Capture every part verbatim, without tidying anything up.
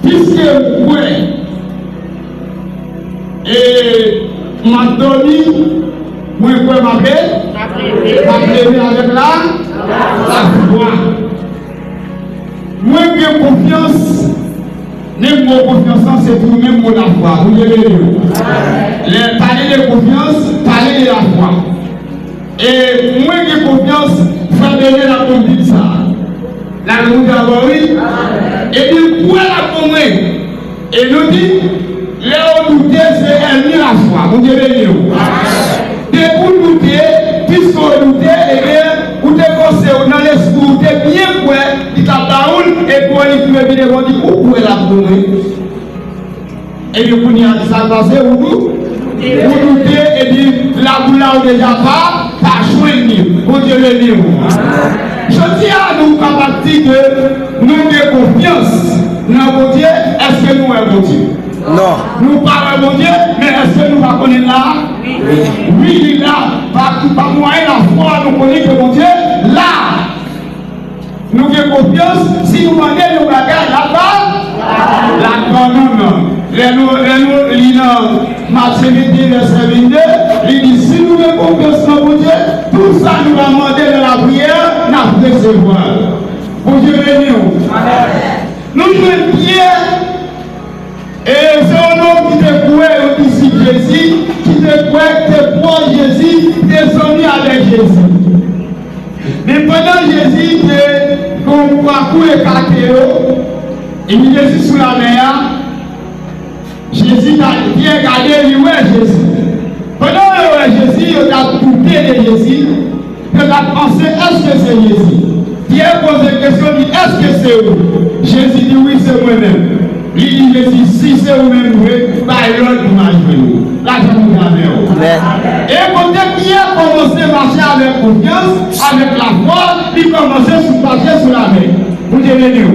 Piske m kwè, e m ap dòmi, mwen kwè m ap le-, m ap leve avèk la, lafwa. Mwen gen konfyans, menm mo konfyans lan, se tou menm mo lafwa. Bondye beni w. Lè pale de konfyans, pale de lafwa. E mwen gen konfyans, frè Benel ap konn Bib sa a. L ap konn Bib avè w, wi. Epi l kwè l ap konn mwen. E nou di, lè w doute, se ènmi lafwa. Bondye beni w. Depi w doute, piske w doute, ebyen, ou te panse w nan lespri w, ou te byen kwè, li t ap ba ou l, epi w li rive vin devan w di, ou kwè l ap konn mwen. Ebyen, kounye a, sa k pase, ou dou-, ou doute, epi labou la ou deja pa, pa jwenn li. Bondye beni w. Jodi a, nou kapab di ke nou gen konfyans nan Bondye. Èske nou wè Bondye? Non. Nou pa wè Bondye, men èske nou pa konnen l la? Wi. Wi, li la. Pa, pa mwayen lafwa, nou konnen ke Bondye la. Nou gen konfyans, si nou mande l yon bagay, l ap ba, l ap ban nou l. Lè nou, lè nou li nan Matye venteyen, vèsè vennde, li di, si nou gen konfyans nan Bondye, tout sa nou va mande nan lapriyè, n ap resevwa l. Bondye beni w. Nou jwenn Pyè, e se yon nonm ki te kwè, yon disip Jezi, ki te kwè, ki te pwòch Jezi, ki te zanmi avèk Jezi. Men pandan Jezi te gen yon pakou ekate yo, epi Jezi sou lamè a, Jezi ta, Pyè gade, li wè Jezi. Pandan yo wè Jezi, yo t ap doute de Jezi, yo t ap panse, èske se Jezi? Pyè poze kesyon, li, èske se ou? Jezi di, wi, se mwen menm. Li di Jezi, si se ou menm vre, bay lòd pou m al jwenn ou. Lajan Bondye avè w. Amèn. E kote Pyè kòmanse mache avèk konfyans, avèk lafwa, li kòmanse sou mache sou lamè. Bondye beni w.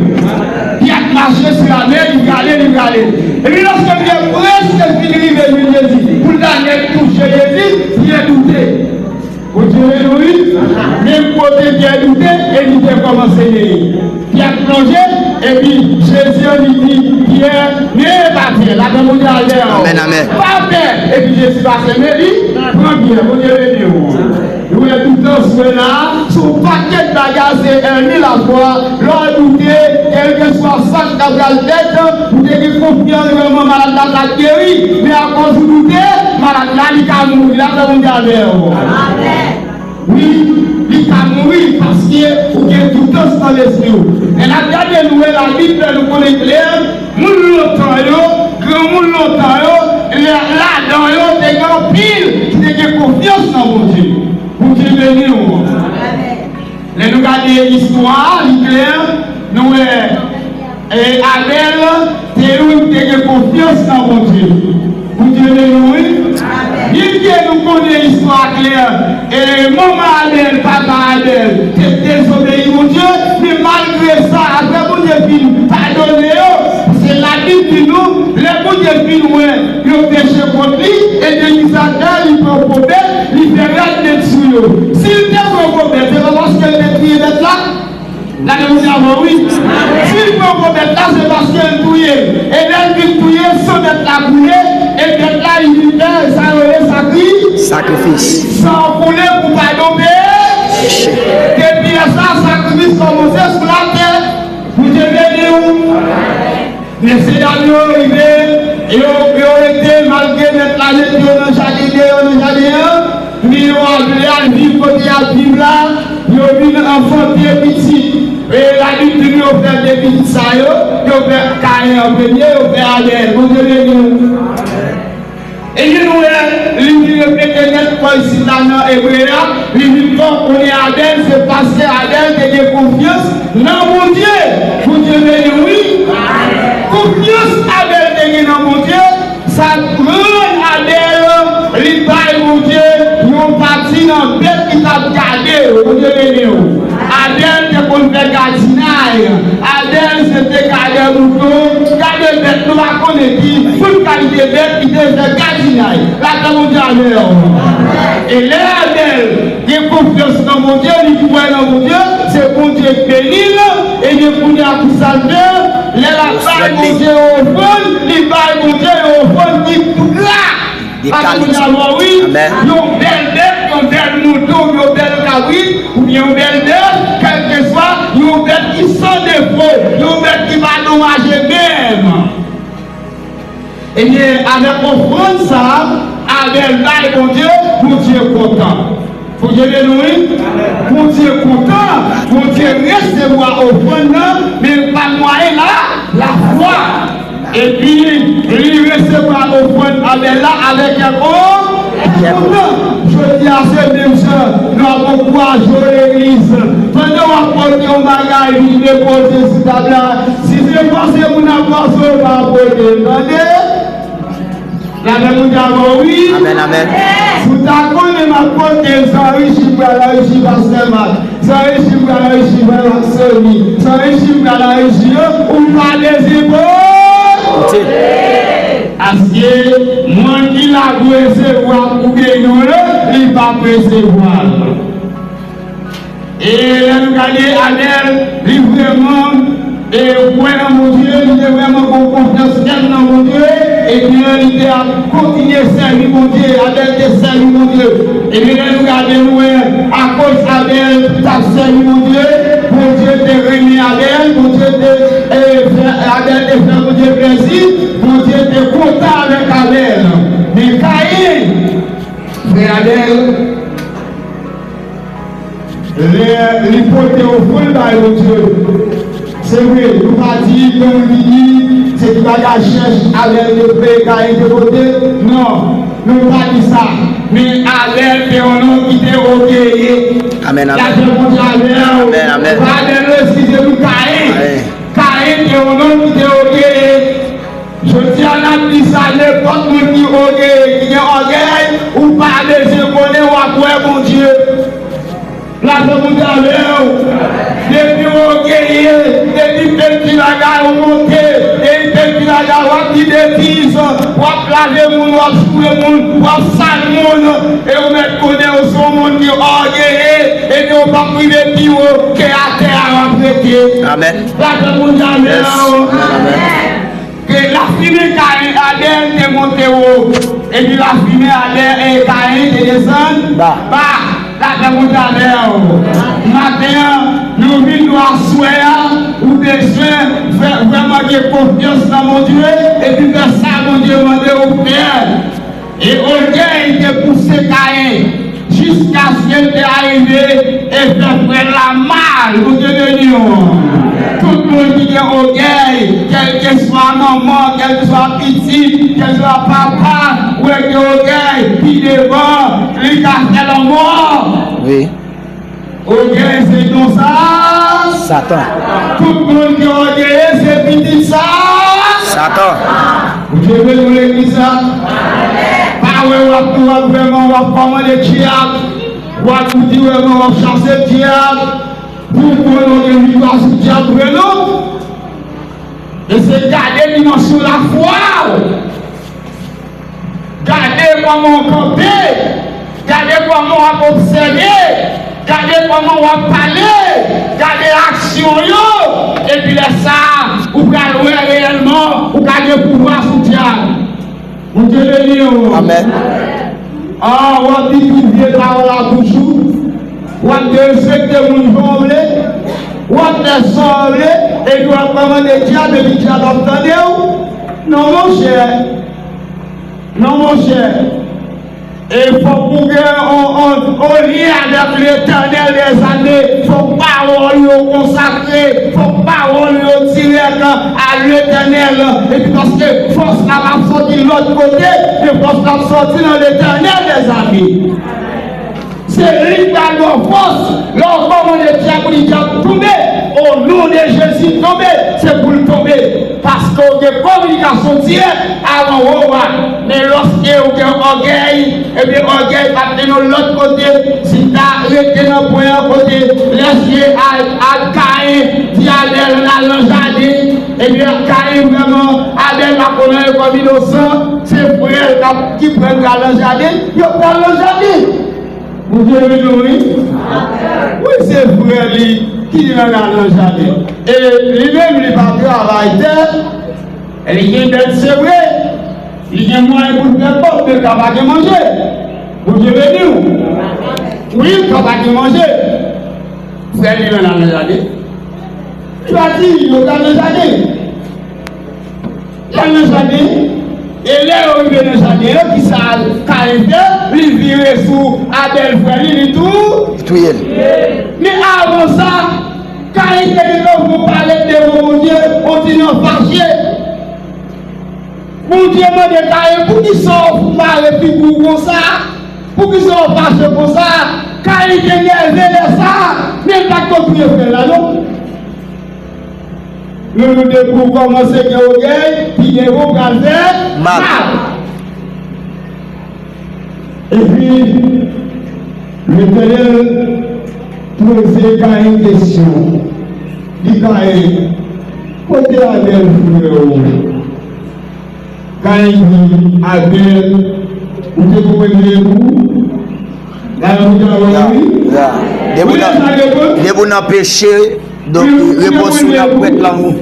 Pyè ap mache sou lamè, li prale, li prale. Epi lòske Pyè prèske fin rive jwenn Jezi, pou l ta nèk touche Jezi, Pyè doute. Bondye beni w, wi. Menm kote Pyè doute, e li te kòmanse neye. Pyè plonje, epi Jezi annik di Pyè, neye pa tè, lajan Bondye avè w. Amèn, amèn. Pa pè, epi Jezi pase men li, pran Pyè, Bondye beni w. Nou wè doutans wè la, sou pakèt bagay se ènmi lafwa, lè w doute, kèlkeswa sa k ta pral fèt, ou te gen konfyans nan malad la t ap geri, men akòz ou doute, malad la li ka mouri, lajan Bondye avè w. Amèn. Wi, li ka mouri paske ou gen doutans nan lespri w. Men n ap gade nou wè Labib fè nou konnen klè, moun lontan yo, granmoun lontan yo, la-, ladan yo te gen anpil ki te gen konfyans nan Bondye. Bondye beni w. Lè nou gade istwa a, li klè, nou wè E Abèl te youn ki te gen konfyans nan Bondye. Bondye beni w, wi. Byenke nou konnen istwa a klè, e manman Abèl, papa Abèl, te dezobeyi Bondye, men malgre sa, apre Bondye fin padone yo, paske Labib di nou, lè Bondye fin wè yo peche kont li, ebyen, li sa fè, li pran gwo bèt, li fè rad met sou yo. Si l te pran gwo bèt, se pa paske l te touye bèt la? Gade moun sa bon, wi. Si l pran gwo bèt la, se paske l touye l. E lè l fin touye l, san bèt la koule, e bèt la, li vin fè sa yo rele sakri-, sakrifis. San koule pou padon pe-, peche. Depi lè sa, sakrifis kòmanse sou latè. Bondye beni w. Mesye dam yo rive, yo, yo rete malgre mèt la met yo nan jaden, deyò nan jaden an, men yo al vle al viv kote y ap viv la, yo vin anfante pitit. E Labib di nou yo fè de pitit sa yo, yo fè Kayen an premye, yo fè Abèl. Bondye beni w. Ebyen, nou wè, li vin repete nèt fò isit la nan Ebre a, li vin fè w konnen Abèl, se paske Abèl te gen konfyans nan Bondye. Bondye beni w, wi. Konfyans Abèl te gen nan Bondye, sa rann Abèl, li bay Bondye yon pati nan bèt li t ap gade yo. Bondye beni w. Abèl te konn fè gadinay. Abèl se te gadè mouton, gadè bèt, nou pa konnen ki tout kalite bèt, li te fè gadinay. Lajan Bondye avè w. E lè Abèl gen konfyans nan Bondye, li kwè nan Bondye, se Bondye k beni l, ebyen Bondye yon ofrann, li bay Bondye yon ofrann ki gra. Paske Bondye a ba w, wi, yon bèl bèf, yon bèl mouton, yon bèl kabrit, oubyen yon bèl bèf, kèlkeswa, yon bèf ki san defo, yon bèf ki pa domaje menm. Ebyen, avèk ofrann sa a, Abèl bay Bondye, Bondye kontan. Bondye beni w, wi. Bondye kontan, Bondye resevwa ofrann nan, men pa mwayen la, lafwa. Epi, li resevwa ofrann Abèl la avèk kè kontan. Jodi a, se menm jan nou ap ankouraje w, legliz. Pandan w ap pote yon bagay, vin depoze sou tab la. Si se fòse moun ap fòse w, pa pote l, tande? Lapè Bondye avè w, wi. Amèn, amèn. Si w ta konnen m ap pote l, sa anrichi m pral anrichi pastè Mak, sa anrichi m pral anrichi frè Mak Soni, sa anrichi m pral anrichi yo, ou pa bezwen pote. Paske moun ki la pou resevwa pou beni w, li p ap resevwa l. E lè nou gade Abèl, li vrèman, e, kwè nan Bondye, li te vrèman gen konfyans fèm nan Bondye, ebyen, li te ap kontinye sèvi Bondye. Abèl te sèvi Bondye. Ebyen, lè nou gade, nou wè, akoz Abèl t ap sèvi Bondye, Bondye te renmen Abèl, Bondye te, e, fè, Abèl te fè Bondye plezi, Bondye te kontan avèk Abèl. Men Kayen, frè Abèl, lè li pote ofrann bay Bondye. Se vre, nou pa di, lè moun vini, se ti bagay chèch Abèl te fè, Kayen te pote. Non, nou pa di sa. Men Abèl te yon nonm ki te ògeye. Amèn, amèn. Lapè Bondye avè w. Amèn, amèn. Pa Abèl, non, eskize nou, Kayen. Amèn. Kayen te yon nonm ki te ògeye. Jodi a, n ap di sa, nenpòt moun ki ògeye, ki gen ògèy, ou pa bezwen konnen, w ap wè Bondye. Lapè Bondye avè w. Depi w ògeye, depi bèl ti bagay ou monte, depi bèl ti bagay w ap di betiz, w ap lave moun, w ap joure moun, w ap sal moun, e ou mèt konnen ou se yon moun ki ògeye, epi ou p ap rive pi wo ke atè a w ap rete. Amèn. Lapè Bondye avè w. Amèn. Ke lafimen Kayen, Abèl te monte wo, epi lafimen Abèl e Kayen te desann ba. Ba. Lapè Bondye avè w. Maten an, nou vin nou aswè a, ou bezwen fè, vrèman gen konfyans nan Bondye, epi fè sa Bondye mande w fè. E ògèy te pouse Kayen jiskaske l te arive e fè frè l la mal. Bondye beni w. Tout moun ki gen ògèy, kèlkeswa manman, kèlkeswa pitit, kèlkeswa papa, ou wè gen ògèy, pi devan, li ka fè lanmò. Wi. Ògèy se don sa. Satan. Tout moun ki ògeye se pitit sa. Satan. Bondye beni w legliz la. Pa wè w ap, w ap vrèman, w ap kòmande dyab. W ap di vrèman, w ap chase dyab. Pou konnen w gen viktwa sou dyab vre non. E se gade dimansyon lafwa w. Gade kòman w kanpe, gade kòman w ap obsève, gade kòman w ap pale, gade aksyon w yo, epi lè sa a, ou pral wè reyèlman ou ka gen pouvwa sou dyab. Bondye beni w. Amèn. Ah, w ap di tout vye pawòl a bouch ou, w ap derespekte moun jan w vle, w ap fè sa w vle, epi w ap kòmande dyab, epi dyab ap tande w. Non, monchè. Non, monchè. E fòk ou gen on, on, on lyen avèk Letènèl dèzame. Fòk pawòl yo konsakre. Fòk pawòl yo dirèk a Letènèl. Epi paske fòs la p ap sòti lòt kote, men fòs la ap sòti nan Letènèl dèzame. Se li k pral ba w fòs. Lè w kòmande dyab pou li dyab tonbe, o non de Jezi tonbe, se pou l tonbe. Paske w gen kominikasyon dirèk avè wo a. Men lòske w gen ògèy, ebyen ògèy p ap mennen w lòt kote. Si w ta rete nan pwen an kote lèzye a, a Kayen di Abèl ann al nan jaden, ebyen Kayen vrèman, Abèl pa konnen l kòm inosan, se frè l k ap, ki pran l pral nan jaden, yo pral nan jaden. Bondye beni w, wi. Wi, se frè li ki di l al nan jaden. E li menm, li pa travay tè, Li gen bèt, se vre. Li gen mwayen pou l fè kòb, men ka pa gen manje. Bondye beni w. Wi, ka pa gen manje. Frè li menm al nan jaden. Li pa di, yo pral nan jaden. L al nan jaden. E lè yo rive nan jaden an, kisa Kayen fè? Li vire sou Abèl frè li, li tou. Li touye l. Men avan sa, Kayen te gen lòt yon pale devan Bondye, on ti jan fache. Bondye mande Kayen, "Poukisa w mare figi w konsa? Poukisa w fache konsa?" Kayen te nève lè sa a, men l pa t konn touye frè l la, non. Loulou, depi w kòmanse gen ògèy, pi devan w pral fè mal. Mal. Epi, Letènèl poze Kayen kesyon. Li, "Kayen, kote Abèl frè w?" Kayen di, "Abèl, ou te konprann li pou ou?" Gade moun sa, wi. Ya, ya. Depi w nan, depi w nan peche, donk, repons ou nan pwent lang ou.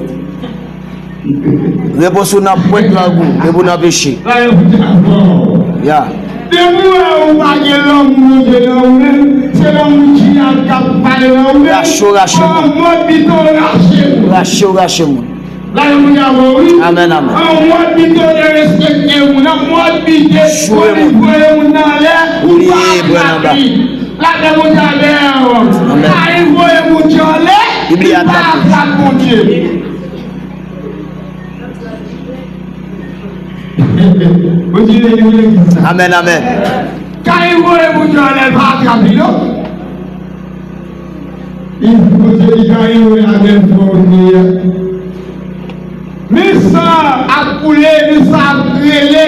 Repons ou nan pwent lang ou, depi w nan peche. Ya. Depi w wè ou pa gen lanmou Bondye nan ou menm, se lanmou djab k ap pale nan ou menm. Rache w, rache moun. An mòd pito rache moun. Rache w, rache moun. Alelouya, wi. Amèn, amèn. An mòd pito derespekte moun, an mòd pito voye moun nan lè, ou pa atrape. Lapè Bondye avè w. Amèn. Kayen voye moun yo anlè, li pa atrape Bondye. Bondye beni w legliz la. Amèn, amèn. Kayen voye moun yo anlè, li pa atrape yo. Li, Bondye di Kayen, "Ou avè m fò w ye a. Men san ap koule, men san ap rele.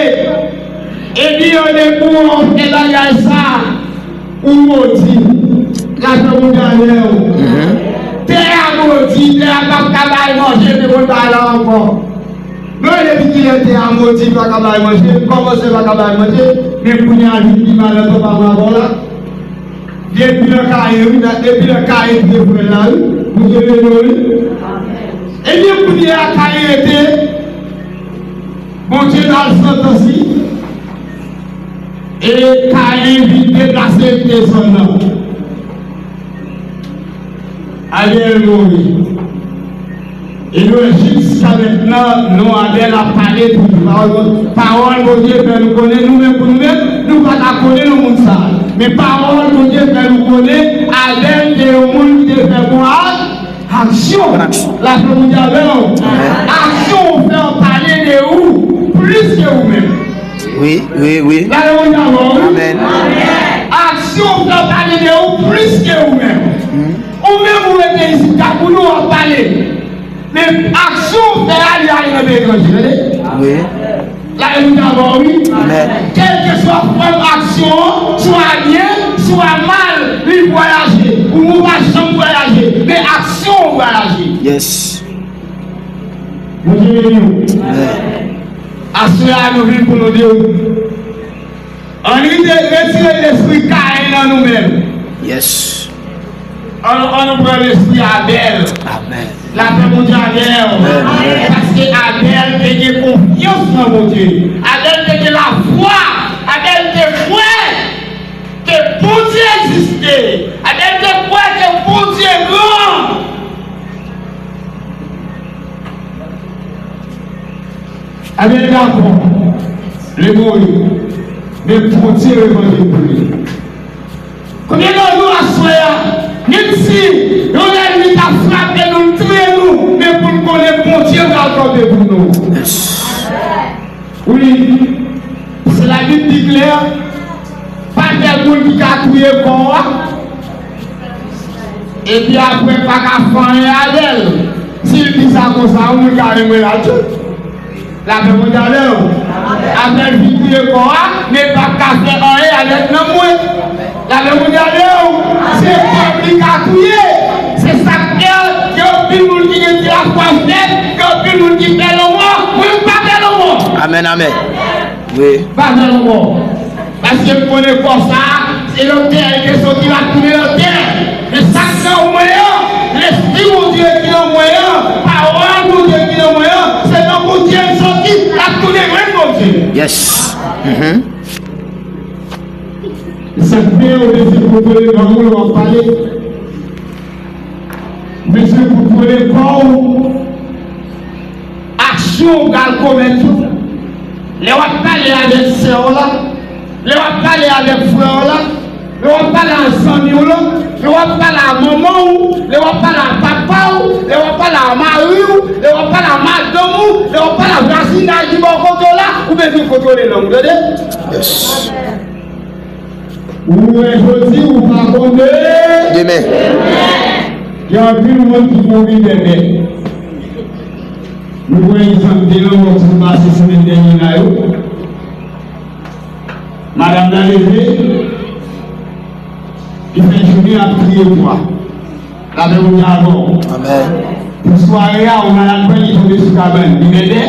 Epi yo depi w fè bagay sa, ou modi." Lapè Bondye avè w. Tè a modi, tè a p ap ka bay manje, men konn bagay la ankò. Non, depi kilè tè a modi, pa ka bay manje, kòmanse pa ka bay manje, men kounye a vin pi mal ankò pa mwa bò la. Depi nan Kayen, wi, depi nan Kayen touye frè l la, wi. Bondye beni w, wi. Ebyen, kounye a Kayen rete, Bondye ba l santans li, e Kayen vin deplase kite zòn nan. Abèl mouri. E nou wè jiska mentnan, non Abèl ap pale toujou. Pawòl, pawòl Bondye fè nou konnen, nou menm pou nou menm, nou pa ta konnen non moun sa a. Men pawòl Bondye fè nou konnen, Abèl te yon moun ki te fè bon ak-, aksyon. Bon aksyon. Lapè Bondye avè w. Amèn. Aksyon w fè an pale de ou plis ke ou menm. Wi, wi, wi. Lapè Bondye avè w, wi. Amèn. Aksyon w fè an pale de ou plis ke ou menm. Ou menm ou rete isit, Kakoulou ap pale. Men aksyon w fè a, li ale nan peyi etranje, tande? Wi. Lapè Bondye avè w, wi. Amèn. Kèlkeswa fòm aksyon an, swa byen, swa mal, li vwayaje. Ou, ou pa janm vwayaje, men aksyon w vwayaje. Yes. Bondye beni w. Amèn. Aswè a, nou vin pou nou di w, ann retire lespri Kayen nan nou menm. Yes. Ann, ann nou pran lespri Abèl. Amèn. Lapè Bondye avè w. Amèn. Paske Abèl te gen konfyans nan Bondye. Abèl te gen lafwa. Abèl te kwè ke Bondye egziste. Abèl te kwè ke Bondye gran. Abèl dakò, li mouri, men Bondye revanjil pou li. Konbyen nan nou aswè a, menm si yon lènmi ta frape nou, l touye nou, men pou n konnen Bondye pral kanpe pou nou. Wi, se Labib di klè, pa gen moun ki ka touye kò a, epi apre pa ka fè anyen avè l. Si l di sa konsa, yon moun ka renmen l al tou. Lapè Bondye avè w. Apre l fin touye kò a, men l p ap ka fè anyen avèk nanm mwen. Lapè Bondye avè w. Se kò m li ka touye. Se sa k fè gen anpil moun ki gen ti lafwa fèb, gen anpil moun ki pè lanmò. Mwen, m pa pè lanmò. Amèn, amèn. Wi. M pa pè lanmò. Paske m konnen kò sa a, se nan tè l te soti, l ap tounen nan tè. Men sa k nan mwen an, lespri Bondye ki nan mwen an, pawòl Bondye ki nan mwen an, se nan Bondye m sot Yes. Mhm. Sa k fè ou bezwen kontwole lang ou lè w ap pale? Ou bezwen kontwole kò w, aksyon ou pral komèt yo. Lè w ap pale avèk sè w la, lè w ap pale avèk frè w la, lè w ap pale a zanmi w lan, lè w ap pale a manman w, lè w ap pale a papa w, lè w ap pale a mari w, lè w ap pale a madanm ou, lè w ap pale a vwazinay ki bò kote w la, ou bezwen kontwole lang ou, tande? Yes. Ou wè jodi, ou pa konnen. Demen. Gen anpil moun ki mouri bèbè. Nou pran egzanp de lanmò ki pase semèn dènye la yo. Madanm nan leve, li fè jounen ap kriye pou a. Lapè Bondye avè w. Amèn. Pou sware a, yon malad pran li tonbe sou kabann li bèbè.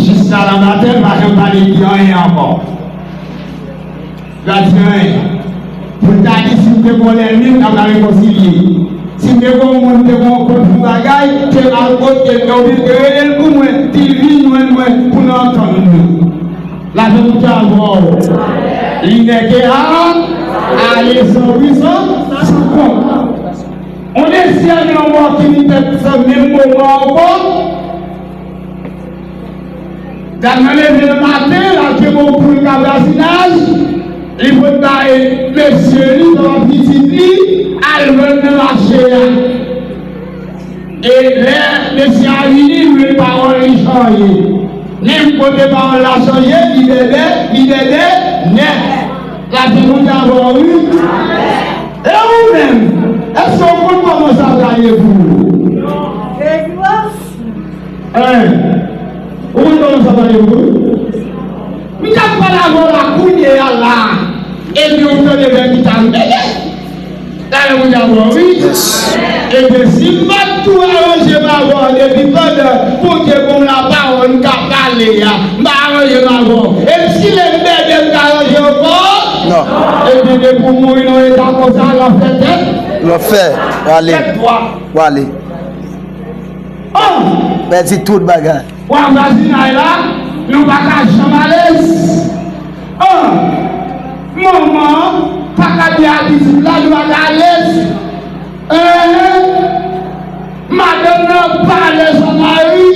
Jis la nan maten, l pa janm pale di anyen ankò. L pa di anyen. Pou l ta di si m te gon lènmi, m ta pral rekonsilye. Si m te gon moun, m te gon kont pou bagay, te al kote l, oubyen te rele l pou mwen, di l vin jwenn mwen pou n antann nou. Lapè Bondye avè w. Li nèke a, ale san bri, san, san kont. On dezyèm lanmò ki vin fèt nan menm moman ankò. Dam nan leve nan maten, l al kenbe yon poul ka vwazinaj, li pot bay mesye li, papa pitit li, al vann nan mache a. E lè mesye a vini, li wè pawòl li chanje. Menm kote pawòl la chanje, li bèbè, li bèbè nèt. Lapè Bondye avè w, wi. E ou menm, èske w konn kòman sa pral ye pou ou? Hein? Ou konn kòman sa pral ye pou ou? M t ap pale avè w la kounye a la, epi ou tande lè ki ta m bèbè. Talè moun ap wè w, wi. Ebyen, si m pa t tou aranje m avè w depi pandan Bondye ban m lapawòl m ka pale a, m pa aranje m avè w. E si lè m bèbè m ka aranje ankò? Non. Ebyen, depi w mouri nan yon eta konsa, lanfè tèt. Lanfè, w ale. Tèt dwat. W ale. An! Pèdi tout bagay. Wa vwazinay la, nou pa ka janm alèz. An! Manman pa ka di a pitit la, nou pa ka alèz. Enhen! Madanm nan pa alèz a mari,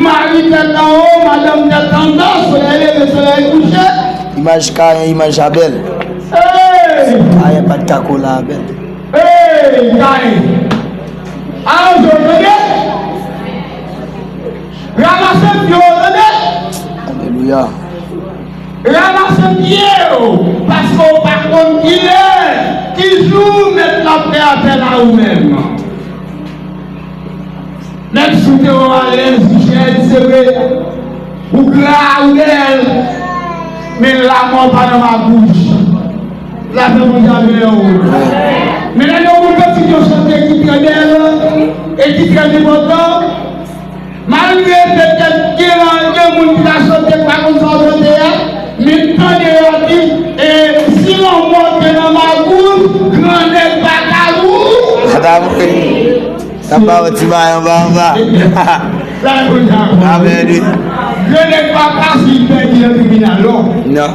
mari tèt anwo, madanm tèt anndan, solèy leve, solèy kouche. Imaj Kayen, imaj Abèl. Hey! Kayen pa t ka kole Abèl. Hey, Kayen! Aranje w tande! Ranmase pye w tande! Alelouya! Ranmase pye w, paske w pa konn kilè, ki jou Mèt la ap fè apèl a ou menm. Menm si w te wè w alèz, ou jèn, se vre, ou gra, ou bèl, men lanmò pa nan magouj. Lapè Bondye avè w. Men lè yon moun pitit yo chante ki trè bèl e ki trè enpòtan, malgre petèt gen, gen moun ki ta chante k pa konn sa w chante a, men tande yo ap di, e, si lanmò te nan magouj, gran nèg pa ta mouri. Pa ta mouri. Sa pa yon ti bagay anba anba. Amèn, wi. Yo nèg pa pase, li pèdi nan tribinal, non. Non.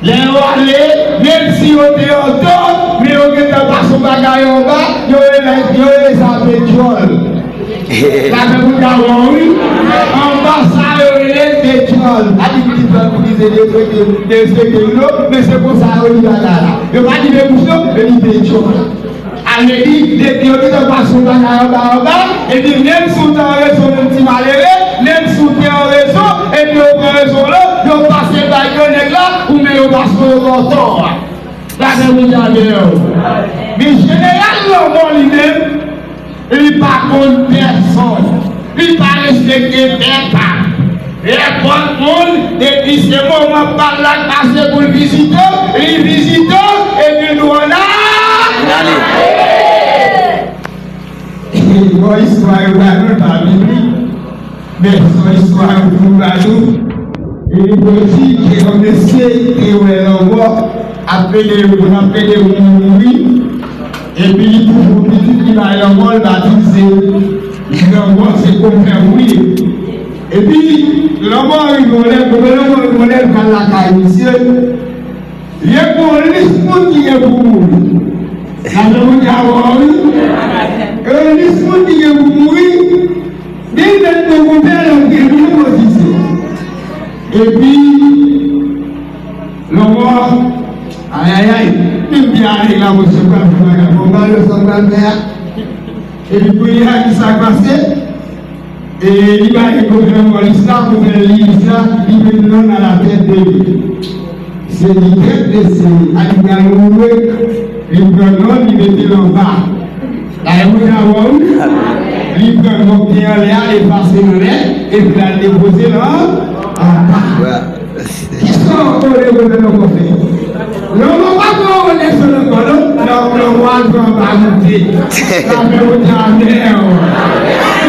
Lè yo ale, menm si yo te an tò, men yo gentan pase yon bagay anba, yo rele, yo rele sa petyòl. Sa fè moun ka wè w, wi. Anba sa, yo rele petyòl. Pa di m di petyòl pou di se derespekte, derespekte, wi, non. Men se konsa yo di bagay la. Yo pa di bebouch, non, yo di petyòl. Sa vle di, depi yo gentan pase yon bagay anba anba, epi menm si w te an rezon, menm ti malere, menm si w te an rezon, epi yo pran rezon w lan, yo pase bay gran nèg la, ou menm yo pase w bò tò a. Lapè Bondye avè w. Men jeneral lanmò li menm, li pa konn pèsonn. Li pa respekte pèp la. Nenpòt moun, depi se moman pa l la k pase pou l vizite w, li vizite w, epi l di w ann ale. Bon, istwa yo ba nou pa Bib li, men se yon istwa yo pou ba nou. E li pou di ke yon mesye te wè lanmò ap pede moun, ap pede moun mouri, epi li toujou pitit li bay lanmò, l batize. Lanmò se konpè ou ye. Epi, lanmò rive yon lè, gouvènman rive yon lè, l pral lakay misye. Li gen yon lis moun ki gen pou mouri. Sa fè moun di a wè wi. Gen yon lis moun ki gen pou mouri. Gen lòt nan gouvènman ki gen pou pozisyon. Epi, lanmò, ayayay, menm byen ale la, monchè, pral fè bagay. Bon, ba yo sa pral fè a. Epi, kounye a, ki sa k pase? E li bay gouvènman lis la pou fè li lis la, li met non nan latèt de li. Se li tèt de se a li pral mouri, li pran non, li mete l anba. Dayè, moun nan wè wi, li pran non ki te anlè a, efase nan lè, epi l al depoze l an, anba. Kisa w konnen gouvènman pral fè? Lanmò pa pran yon lèson ankò non. Lanmò al pran anba moute. Sa fè moute amè.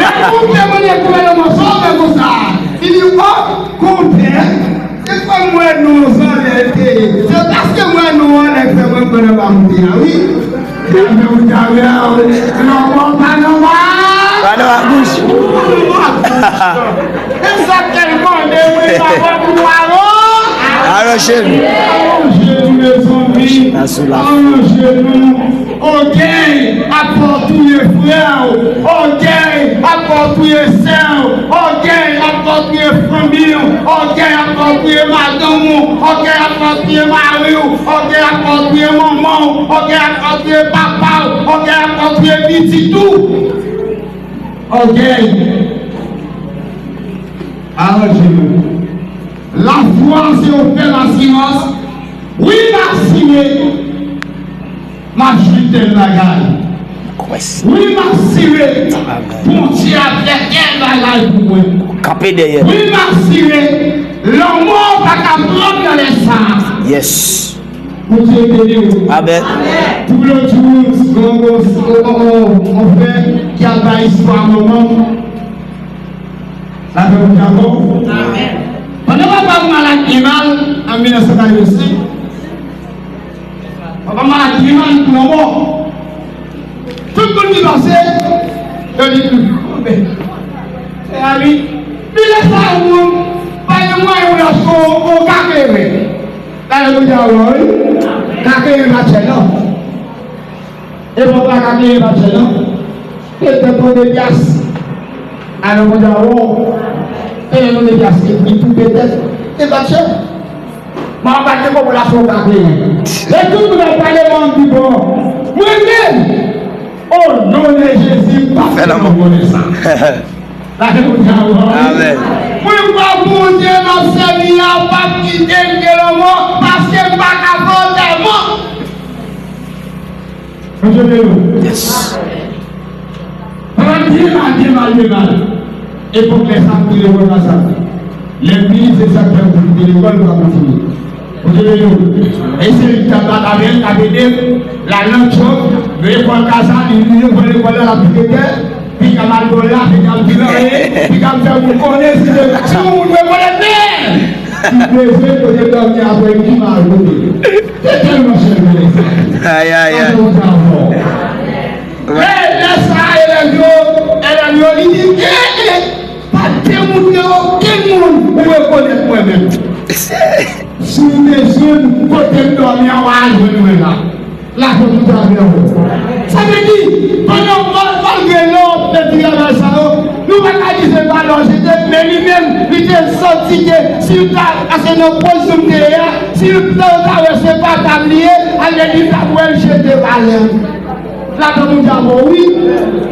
Lè moute mande gouvènman sa w fè konsa. Li di, o, konpè, se fò m wè non an lè l te ye. Se paske m wè non an lè k fè mwen pran anba moute a wi. Sa fè moute amè. Lanmò pa nan ba. Pa nan ba bouch. E sa tèlman de wi, pa wè pou nou alò. Aranje nou. Aranje nou, mezanmi. Asou la. Aranje nou. Ògèy ap fè w touye frè w. Ògèy ap fè w touye sè w. Ògèy ap fè w touye fanmi w. Ògèy ap fè w touye madanm ou. Ògèy ap fè w touye mari w. Ògèy ap fè w touye manman w. Ògèy ap fè w touye papa w. Ògèy ap fè w touye pitit ou. Ògèy. Aranje nou. Lafwa se yon fèm asirans. Wi, m asire, m ap jwenn tèl bagay. Wi, m asire, Bondye ap fè tèl bagay pou mwen. Kanpe dèyè. Wi, m asire, lanmò pa ka pran m nan lè sa a. Yes. Bondye beni w. Amèn. Tou lòt jou, yon, yon, yon, yon frè ki al bay istwa manman m. Sa fè moun dakò? Amèn. Pandan papa m malad byen mal, an mil nèf san katrevensenk, papa m malad byen mal pou lanmò. Tout moun ki pase, yo di, "Konbyen? Se a li." Li lè sa, moun, pa gen mwayen ou lòske ou ka klere. Gade moun sa, wi. Ka klere pa chè, non. E bon, pa ka klere pa chè, non. Petèt yon de pyas. Alò, moun sa, wi. Petèt yon de pyas, li tou petèt. E pa chè. Mwen pa te konprann la fò w ka genyen. Lè tout moun ap pale, mwen di bon. Mwen menm, o non de Jezi, m pa fè lanmò konnen sa. Lage moun sa, wi. Amèn. Mwen kwè Bondye m ap sèvi a p ap kite m gen lanmò, paske m pa ka fè antèman. Bondye beni w. Yes. Papa m byen mal, byen mal, byen mal. Epòk lè sa m te lekòl la sa. Lè m vini, se sa k fè m te lekòl, m pa kontinye. Bondye beni w. E se li k t ap bat avè m, k ap ede m. L al nan djòb, lekòl Kasa, li, li lekòl, lekòl la, l ap pike tè. Piga m al bò la, piga m di l anyen, piga m fè moun konnen si se, si yon moun rekonèt men. Si bezwen kote dòmi apre midi, m al kote. Se tèlman chèlbè lè sa. Ay, ay, ay. Sa fè yon travay. Lè, lè sa a, elèv yo, elèv yo, li di, eh, eh, pa demontre okenn moun ou rekonèt mwen menm. Si w bezwen m kote m dòmi an, w a al jwenn mwen la. Lafwa nou travay ankò. Sa vle di, pandan mal-, malgre lè w ap fè ti travay sa yo, nou pa ka di se pa lè w jete, men li menm, li te santi ke si l ta, paske nan pozisyon m te ye a, si l ta, ta wè se pa ta m li ye, a vle di l t ap wè l jete valè. Ladan moun sa bon, wi.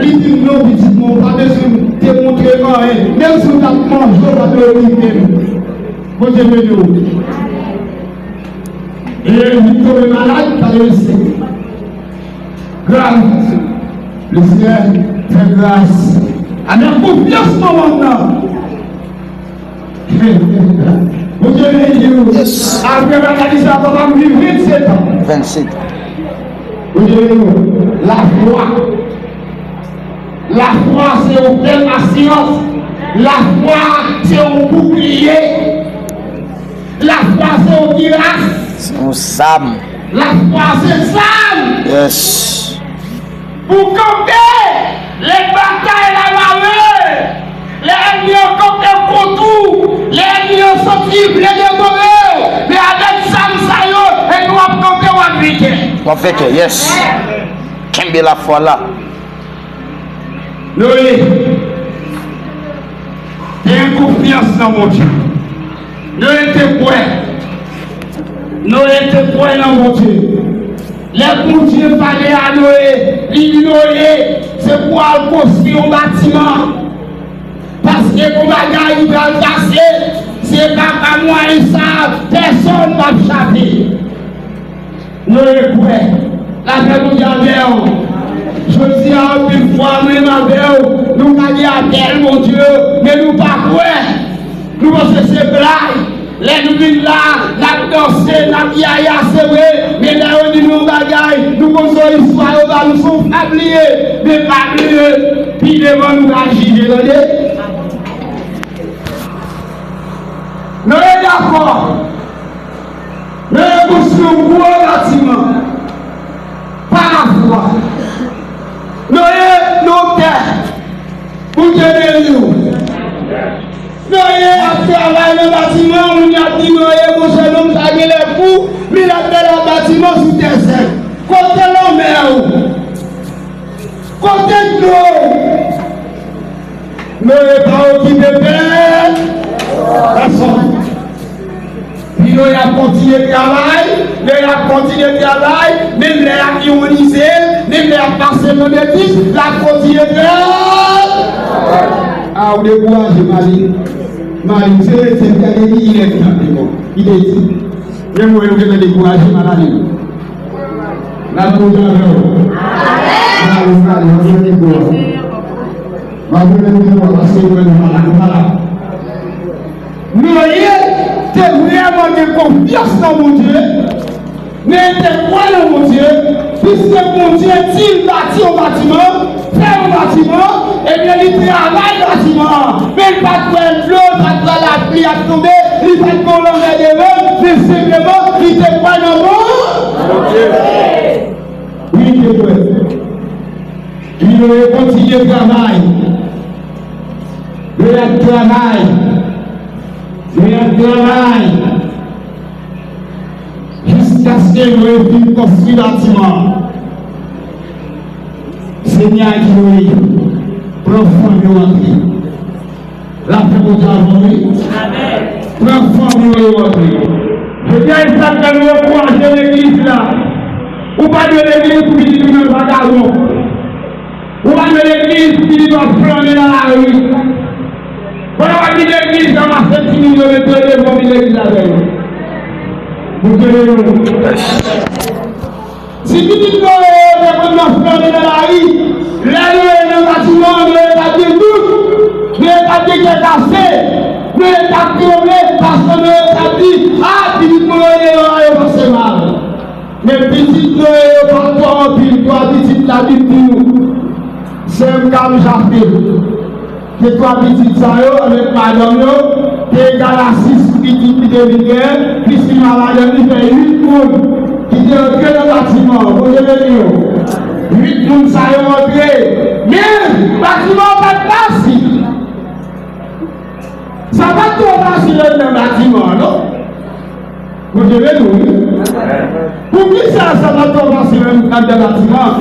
Li di m, "Non, pitit mwen, ou pa bezwen demontre anyen. Menm si w t ap manje, w pa dwe oblije m." Bondye beni w. E li tonbe malad, pa de resi. Grav. Lesenyè fè gras. Amèn. Konfyans manman nan. Bondye beni w. Yes. Apre maladi sa, papa m viv vennsenk an. Vennsenk. Bondye beni w. Lafwa. Lafwa se yon fèm asirans. Lafwa se yon boukliye. Lafwa se yon kiras. Se yon zam. Lafwa se zam. Yes. Pou kanpe lè batay la mare, Lè ènmi an kanpe kont ou, lè ènmi an santi l vle devore w, men avèk zam sa yo, epi w ap kanpe, w ap vekè. W ap vekè, yes. Kenbe lafwa la. Noye, gen konfyans nan Bondye. Noye te kwè. Noye te kwè nan Bondye. Lè Bondye pale a Noye, li di Noye, se pou w al konstwi yon batiman. Paske gon bagay ki pral pase, se pa pa mwayen sa, pèsonn p ap chape. Noye kwè. Lapè Bondye avè w. Jodi a, anpil fwa, mwen menm avè w, nou ka gen apèl Bondye, men nou pa kwè. Nou panse se blag. Lè nou vin la, n ap danse, n ap yaya, se vre, men lè yo di nou yon bagay, nou konn se yon istwa yo ba nou, se yon fab li ye. Men pa bliye, pi devan nou ka jije, tande. Noye dakò. Noye konstwi yon gwo batiman pa lafwa. Noye nan tè. Bondye beni w. Noye ap travay nan batiman, moun yo ap di Noye, monchè, nonm sa genlè fou, men l ap fè la batiman sou tè sèk. Kote lanmè w? Kote dlo? Noye pa okipe pè, pèsonn. Pi Noye ap kontinye travay, Noye ap kontinye travay, menm lè y ap ironize l, menm lè y ap pase l nan betis, l ap kontinye travay. A, ou dekouraje, Mali. Mali, se metye, gade ki ilèg ki ap devan. Ki te di. Menm mwen, nou gentan dekouraje, maladi. N ap kontan avè w. Mwen ale, mwen ale, mwen ale, mwen ale, mwen ale, paske mwen malad, mwen malad. Noye te vrèman gen konfyans nan Bondye, men li te kwè nan Bondye, piske Bondye di l bati yon batiman, fè yon batiman, ebyen, li travay batiman an. Men li pa t wè dlo, li pa t wè lapli ap tonbe, li pa t gen lanmè devan l, men senpleman, li te kwè nan Bondye. Wi, li te kwè. Epi Noye kontinye travay. Noye ap travay. Noye ap travay. Jiskaske Noye fin konstwi batiman an, Senyè a di Noye, pran fanmi w antre. Lapè Bondye avè w, wi. Amèn. Pran fanmi w yo antre. Jodi a, e sa k fè nou ankouraje legliz la. Ou pa dwe legliz pou pitit ou nan vagabon. Ou pa dwe legliz pou pitit ou ap flannen nan lari. Pandan w ap vin legliz, ranmase timoun yo, mete yo devan, vin legliz avè yo. Bondye beni w. Si pitit Noye yo te konn nan flannen nan lari, lè Noye nan batiman an, Noye t ap gen dout, Noye t ap gen kè kase, Noye t ap tranble, paske Noye t ap di, a, pitit mwen yo deyò a, yo pase mal. Men pitit Noye yo pa t twò anpil, twa pitit Labib di nou. Sèm, Kam, Jafet. Gen twa pitit sa yo, avèk madanm yo, te egal a sis pitit li te vin genyen, plis li pa madanm li, fè uit moun ki te antre nan batiman an. Bondye beni yo. Uit moun sa yo antre. Men, batiman an pa t fasil. Sa pa t twò fasil anndan batiman an, non. Bondye beni w, wi. Poukisa sa pa t twò fasil anndan batiman an?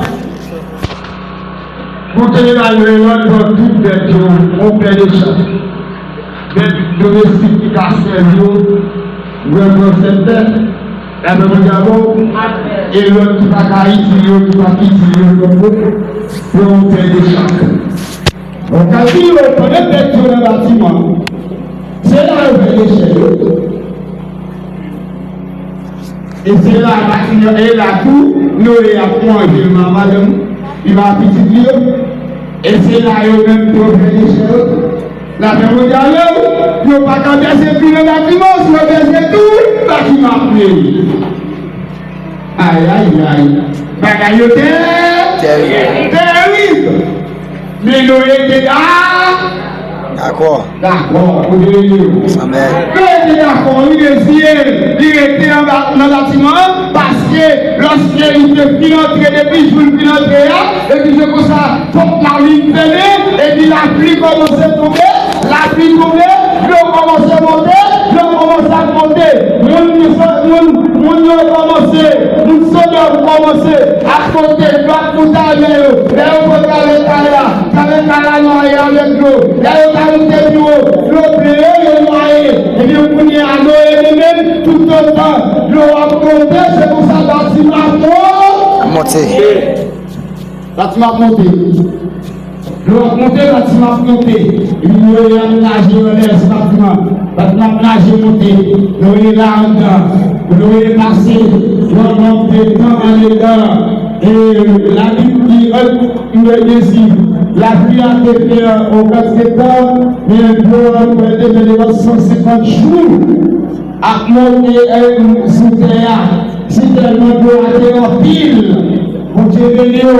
Bondye te bay Ewòd pran tout bèt yo, yon pè de chan. Bèt domestik ki ka sèvi yo, Ewòd pran sèt bèt. Lapè Bondye avè w. Ewòd ki pa ka itil yo, ki pa ka itil yo, pran yon pè de chan. Bon, kalkile, pandan bèt yo nan batiman, se la yo fè dechè yo. E se la batiman, e la tou, Noye ap manje l, madanm li, li ba pitit li yo. E se la yo menm tou fè dechè yo. Lapè Bondye avè w, yo pa ka bèze tou nan batiman, si yo bèze tou, batiman ap plen. Ay, ay, ay. Bagay yo tè-, tèrib. Tèrib. Men Noye te da-, dakò. Dakò. Bondye beni w. Amèn. Noye te dakò, li rezine, li rete anba, nan batiman an, paske lòske li te fin antre, depi jou l fin antre a, epi se konsa, pòt la vin fèmen, epi lapli kòmanse tonbe, Lapli tonbe, dlo kòmanse monte, dlo kòmanse ap monte. Moun, moun, moun yo kòmanse, moun Sodòm kòmanse ap monte, dlo ap moute avè yo. Lè yo pran travè kay la, travè kay la nwaye avèk dlo. Lè yo ta moute pi wo, dlo plen yo, yo nwaye. Ebyen, kounye a, Noye li menm, toutotan dlo ap monte, se konsa batiman ap monte. Monte. Batiman ap monte. Dlo ap monte, batiman ap monte. Epi Noye ap naje anlè batiman. Batiman ap naje monte. Noye la anndan. Noye pase yon nonb de tan andedan. E Labib di, an, Noye di, lapli a te fè yon kantite tan, men dlo a te fè devan san senkant jou. Ap monte, eh, sou tè a. Si tèlman dlo a te anpil, Bondye beni w.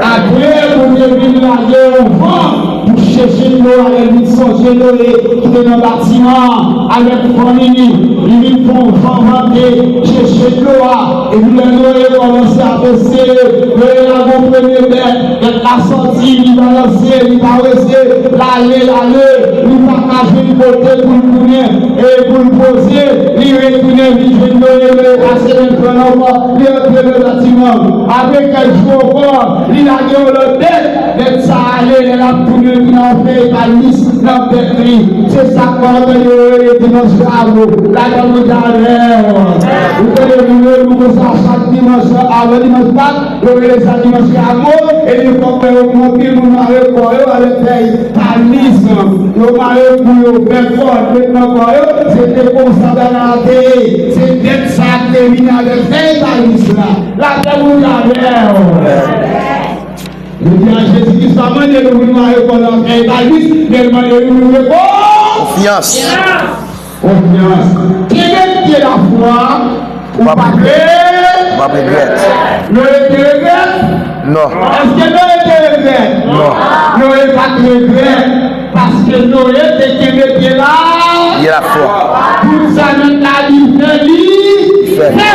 Apre, Bondye vin lage yon van pou cheche dlo a. Lè l vin sonje Noye ki te nan batiman an avèk fanmi li, li vin fè yon van vante cheche dlo a. Epi lè Noye kòmanse ap eseye, Noye lage yon premye bèt, bèt la sòti, li balanse, li parese, l ale, l ale, li pa ka jwenn kote pou l tounen. E pou l poze, li retounen vin jwenn Noye, Noye pase menm plan ankò, li antre nan batiman. Apre kèk jou ankò, li lage yon lòt bèt, bèt sa a ale, lè l ap tounen, li nan yon fèy palmis nan bèt li. Se sa k fè yo rele dimanch Ramo. Ladan mwen avè w. Ou tande nou rele nou konsa chak dimanch, avan dimanch Pak, yo rele sa dimanch Ramo, epi fòk wè yo gen anpil moun mare kò yo avèk fèy palmis. Yo mare kou yo, fè kòd, met nan kò yo, se te konsa bagay la te ye. Se dèt sa a ki te vini avèk fèy palmis la. Lapè Bondye avè w. Jodi a, Jezi Kris pa mande nou pou nou mare kò nou ak fèy palmis, men l mande nou pou nou fè konfyans. Konfyans. Kenbe pye lafwa a, ou p ap re-, ou p ap regrèt. Noye te regrèt? Non. Èske Noye te regrèt? Non. Noye pa t regrèt, paske Noye te kenbe pye la. Pye lafwa. Tout sa nèg la di fè, li fè. Fè.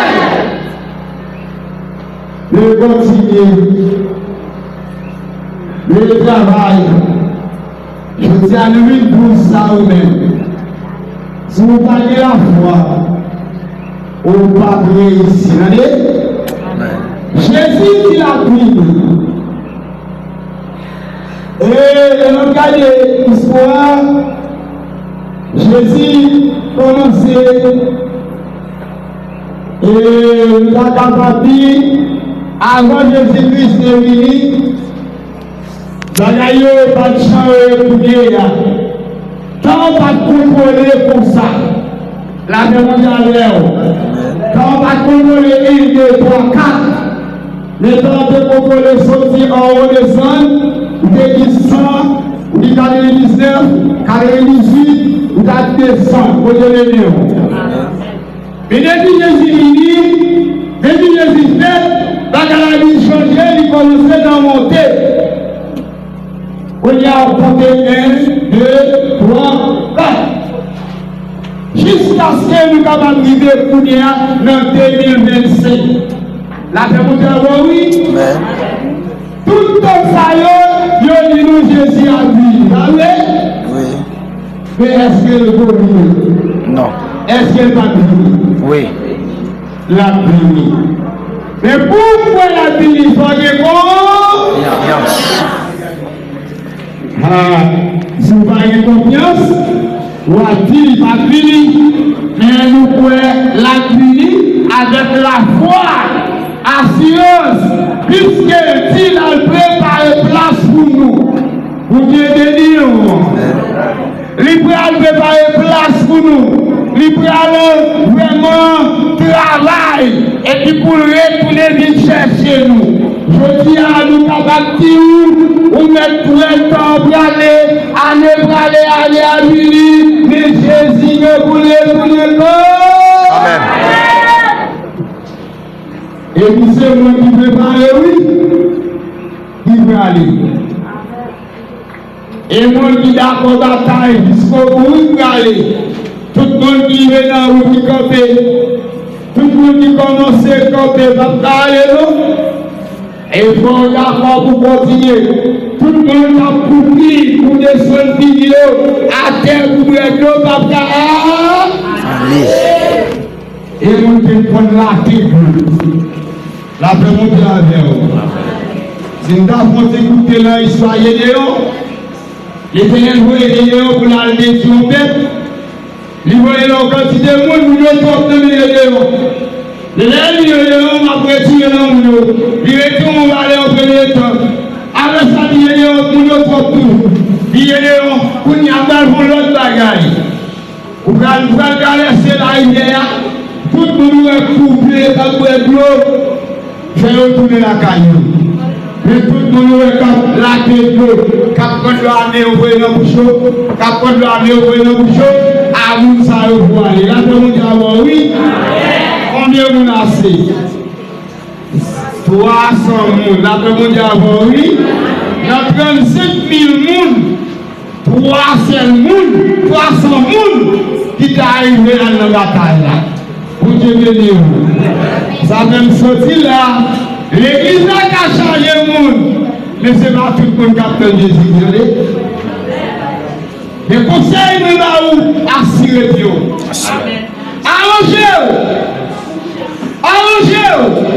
Noye kontinye. Noye travay. Jodi a, nou vin di w sa ou menm. Si w pa gen lafwa, ou p ap reyisi. Tande? Jezi di l ap vini. E lè n ap gade istwa a, Jezi kòmanse, e nou ta kapab di, avan Jezi Kris te vini, bagay yo pa t jan yo ye kounye a. Tan pa t kontwole konsa. Lapè Bondye avè w. Tan pa t kontwole en, de, twa, kat. Men tan te kontwole soti anwo desann, ou te di san, ou di katrevendiznèf, katrevendizuit, ou ta di desann. Bondye beni w. Men depi Jezi vini, depi Jezi fèt, bagay la vin chanje, li kòmanse nan monte. Kounye a w konte en, de, twa, kat. Jiskaske nou kapab rive kounye a nan de mil vennsenk. Lapè Bondye avè w, wi. Amèn. Tout tan sa yo, yo di nou Jezi ap vini, pa vre? Wi. Men èske l vini? Non. Èske l p ap vini? Wi. L ap vini. Men pou w kwè l ap vini, fò w gen konfyans. Ha, si w pa gen konfyans, w ap di li p ap vini. Men nou kwè l ap vini avèk lafwa, asirans, piske l di l al prepare plas pou nou. Bondye beni w. Li pral prepare plas pou nou. Li pral vrèman travay epi pou l retounen vin chèche nou. Jodi a, nou kapab di w, ou mèt kwè tan prale, ane prale, ane a vini, men Jezi gen pou l retounen ankò. Amèn. Epi se mwen ki prepare, wi, ki prale. E moun ki dakò batay jiskobou, wi, prale. Tout moun ki rive nan wout, ki kanpe. Tout moun ki kòmanse kanpe, p ap ka ale, non. E fò w dakò pou kontinye. Tout Moun k ap kouri pou desann figi yo atè pou bwè dlo p ap ka ale. E moun ki konn late dlo. Lapè Bondye avè w. Si n ta fè yon ti goute nan istwa Jedeyon, Letènèl voye Jedeyon pou l al detwi yon pèp. Li voye l yon kantite moun, moun yo twòp nan men Jedeyon. Lè l di Jedeyon, m ap retire nan moun yo. Li retire yon valè an premye tan. Apre sa, li di Jedeyon, moun yo twòp tou. Li di Jedeyon, kounye a m pral fè yon lòt bagay. Ou pral, ou pral travèse larivyè a. Tout moun ou wè k kouri k ap bwè dlo, fè yo tounen lakay yo. Men tout moun ou wè k ap late dlo, k ap pran dlo a men yo voye nan bouch yo, k ap pran dlo a men yo voye nan bouch yo, a moun sa yo pou ale. Lapè Bondye avè w, wi. Konbyen moun ase? Twa san moun. Lapè Bondye avè w, wi. Nan trannsenk mil moun, twa sèl moun, twa san moun ki te arive al nan batay la. Bondye beni w. Sa fè m soti la. Legliz la ka chaje moun, men se pa tout moun k ap tann Jezi, tande. Men konsèy mwen ba ou, asire pye w. Aranje w. Aranje w.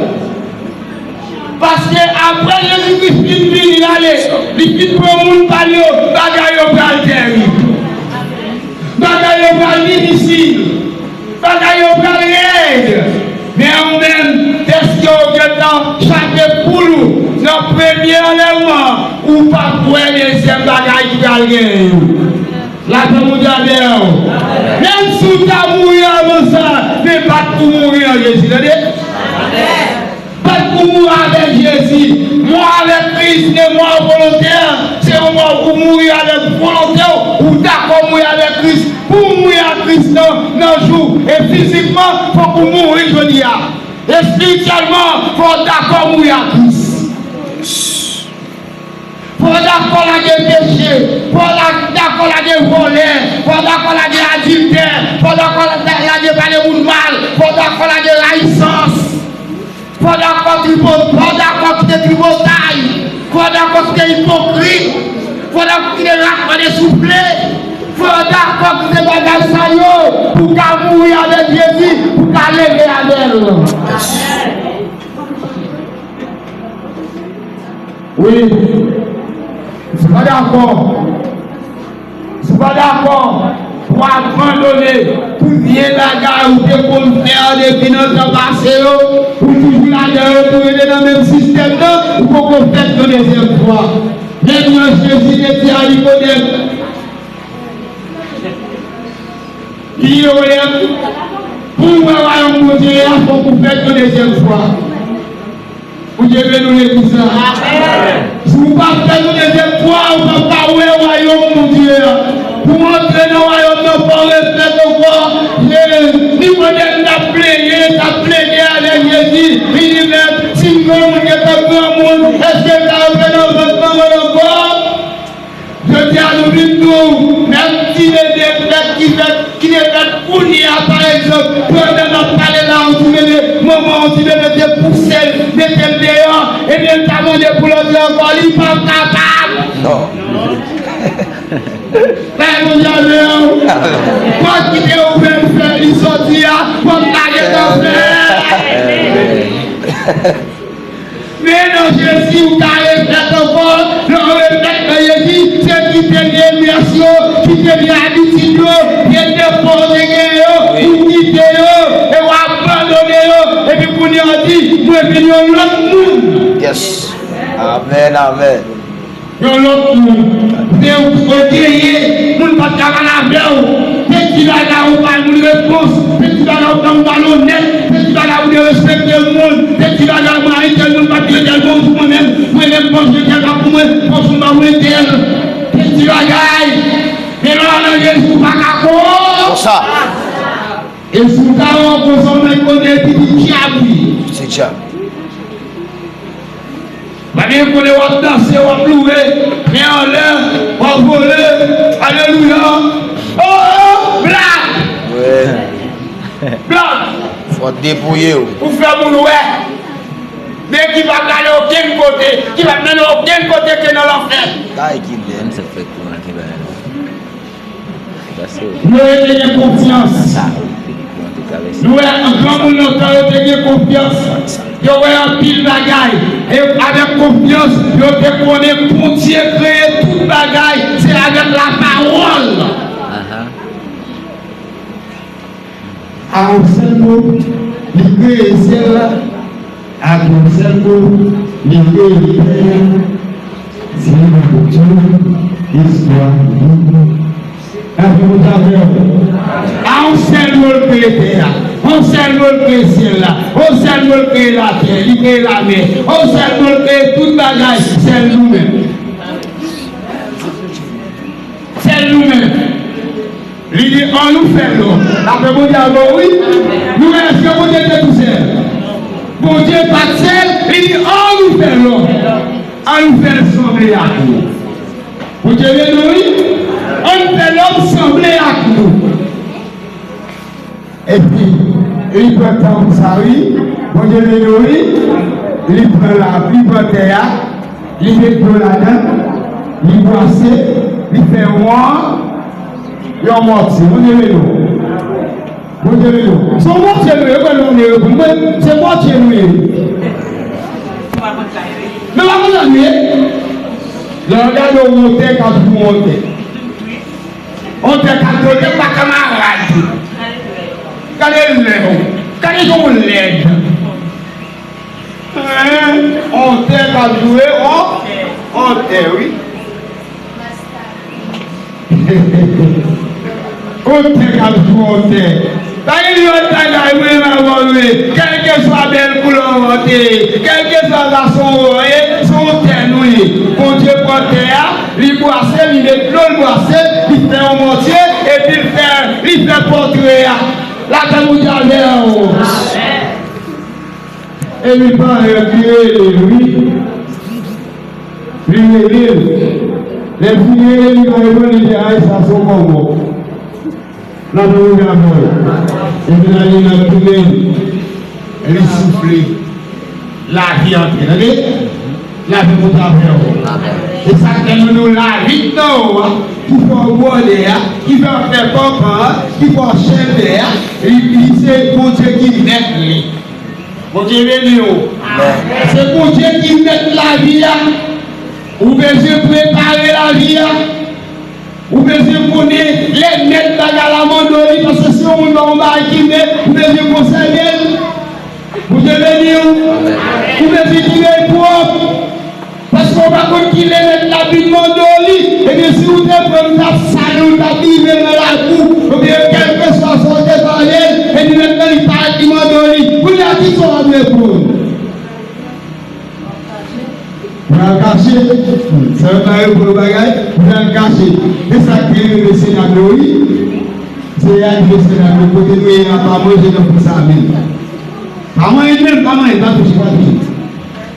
Paske apre Jezikri fin vini, l ale, li fin pran moun pa l yo, bagay yo pral tèrib. Bagay yo pral difisil. Bagay yo pral rèd. Men ou menm, dèske w gentan chape poul ou nan premye anlèvman, ou p ap wè dezyèm bagay ki pral genyen yo. Lapè Bondye avè w. Menm si w ta mouri anvan sa, men bat pou mouri an Jezi, tande? Bat pou mouri avèk Jezi. Mò avèk Kris, men mò volontè, se yon mò ou mouri avèk volonte w, ou dakò mouri avèk Kris. Pou w mouri ak Kris nan, nan jou, e fizikman, fòk ou mouri jodi a. Espirityèlman, fò w dakò mouri ak Kris. Fò w dakò lage peche. Fò w la-, dakò lage vòlè. Fò w dakò lage adiltè. Fò w dakò la-, lage pale moun mal. Fò w dakò lage rayisans. Fò w dakò tripo-, fò w dakò kite tripotay. Fò w dakò kite ipokrit. Fò w dakò kite rat mande soufle. Fò w dakò kite bagay sa yo pou w ka mouri avèk Jezi, pou w ka leve avè l. Wi. Si w pa dakò, si w pa dakò pou w abandone tout vye bagay ou te konn fè depi nan tan pase yo, ou toujou ladan yo, ou rete nan menm sistèm nan, ou poko fèt yon dezyèm fwa. Men jan Jezi te di a Nikodèm, Nikodèm, pou w wè wayòm Bondye a, fòk ou fèt yon dezyèm fwa. Bondye beni w, legliz la. Si w pa fèt yon dezyèm fwa, ou p ap ka wè wayòm Bondye a. Pou w antre nan wayòm nan, fò w refèt ankò. E, Nikodèm t ap plenyen, t ap plede avèk Jezi. Li di, mèt, si m gen yon moun ki te granmoun, èske l ka antre nan vant manman l ankò? Jodi a, nou vin di w, menm ti bebe fèt ki fèt, ki te fèt kounye a, pa egzanp, pandan n ap pale la, yon ti bebe, manman yon ti bebe te pouse l, mete l deyò, ebyen, l ta mande pou l antre ankò, li p ap kapab. Non. Bay Bondye avè w. Pòt ki te ouvè pou fè li soti a, pòt la gentan fèmen. Men nan Jezi, ou ka refèt ankò. Lè w refèt nan Jezi, se kite vye mès yo, kite vye abitid yo, vye defo w te genyen yo, ou kite yo, e w abandone yo. Epi kounye a, w di, mwen vin yon lòt moun. Yes. Amèn, amèn. Yon lòt moun. Te w, w te ye, moun pa t ka pale avè w. Te di bagay ou pa jwenn repons. Te di bagay ou pa malonèt. Te di bagay ou derespekte moun. Te di bagay ou mari tèl moun pa t gen tèl bon pou mwen menm. Mwen menm, bon, je tèl pa pou mwen. Bon, sou pa mwen tèl. Te di bagay. Men lè w nan Jezi, ou pa ka ko. Konsa. E si w ka wè w konsa, w mèt konnen pitit dyab li. Pitit dyab. Bagay konnen w ap danse, w ap louwe, men anlè, w ap vole. Alelouya. Oh, blag! Wi. Blag! Fò w depouye w. Pou fè moun wè. Men ki pa prale okenn kote, ki pa mennen okenn kote ke nan lanfè. Ay, ki lè. Menm sa k fè kouran ki bay la. Noye te gen konfyans. Nou wè, granmoun lontan yo te gen konfyans. Yo wè anpil bagay. E avèk konfyans, yo te konnen Bondye kreye tout bagay. Se avèk lapawòl. A yon sèl mo, li kreye syèl la. Ak yon sèl mo, li kreye tè a. Se yon Bondye, istwa, Bib. Gade Bondye avè w. A yon sèl mo, l kreye tè a. Yon sèl mo, l kreye syèl la. Yon sèl mo, l kreye latè. Li kreye lamè. Yon sèl mo, l kreye tout bagay. Sèl nou menm. Sèl nou menm. Li di, ann nou fè lòm. Dapre Bondye avè w, wi. Nou wè, èske Bondye te tousèl? Bondye pa t sèl, li di, ann nou fè lòm. Ann nou fè l sanble ak nou. Bondye beni w, wi. Ann fè lòm sanble ak nou. Epi, li pran tan pou sa, wi. Bondye beni w, wi. Li pran la, li pran tè a, li met dlo ladan, li bwase, li fè yon, yon mòtye. Bondye beni w. Bondye beni w. Se yon mòtye nou ye, mwen, mwen, mwen, se mòtye nou ye. Men pa konn sa nou ye. Lè w gade yon tè k ap jou yon tè. On tè k ap jwe pa kanmarad. Gade lè w. Gade jan w lèd. Hein? On tè k ap jwe, on, on tè, wi. On tè k ap jwe on tè. Pa gen lòt bagay, mwen, m avè w, wi. Kèlkeswa bèl koulè w te ye, kèlkeswa fason w ye, se on tè nou ye. Bondye pran tè a, li bwase, li met dlo, li bwase, li fè yon mòtye, epi li fè, li fè pòtre a. Lapè Bondye avè w. Epi parèt, li rele l, wi. Li rele l. Lè l fin rele l, li pa reponn, li di, ay, sa se yon kòmò. Lapè Bondye avè w. Epi la, li nan tounen, li soufle. Lavi antre. Tande? Lavi Bondye avè w. E sa k fè nou, nou lavi k nan w a, ki fè w bwòdè a, ki fè w fè panpan an, ki fè w chèlbè a, li, li se Bondye ki mèt li. Bondye beni w. Amèn. Se Bondye ki mèt lavi a. Ou bezwen prepare lavi a. Ou bezwen konnen lè mèt bagay la mande w li, paske si yon moun ba w yon bagay ki nèt, ou bezwen konsève l. Bondye beni w. Amèn. Ou bezwen kenbe l pwòp. Paske w pa konn kilè mèt la vin mande w li. Ebyen, si w te pran l, ou t ap sal, ou t ap viv nan labou, oubyen kèlkeswa sa w te ba l, epi mentnan li parèt, li mande w li. Kounye a, kisa w ap reponn? Ou pral kache. Sa yo pa reponn bagay, ou pral kache. E sa k rive mesye dam yo, wi. Se a di mesye dam yo, kote nou ye a, pa manje nan fou sa menm. Pa manyen menm, pa manyen, pa touche, pa touche.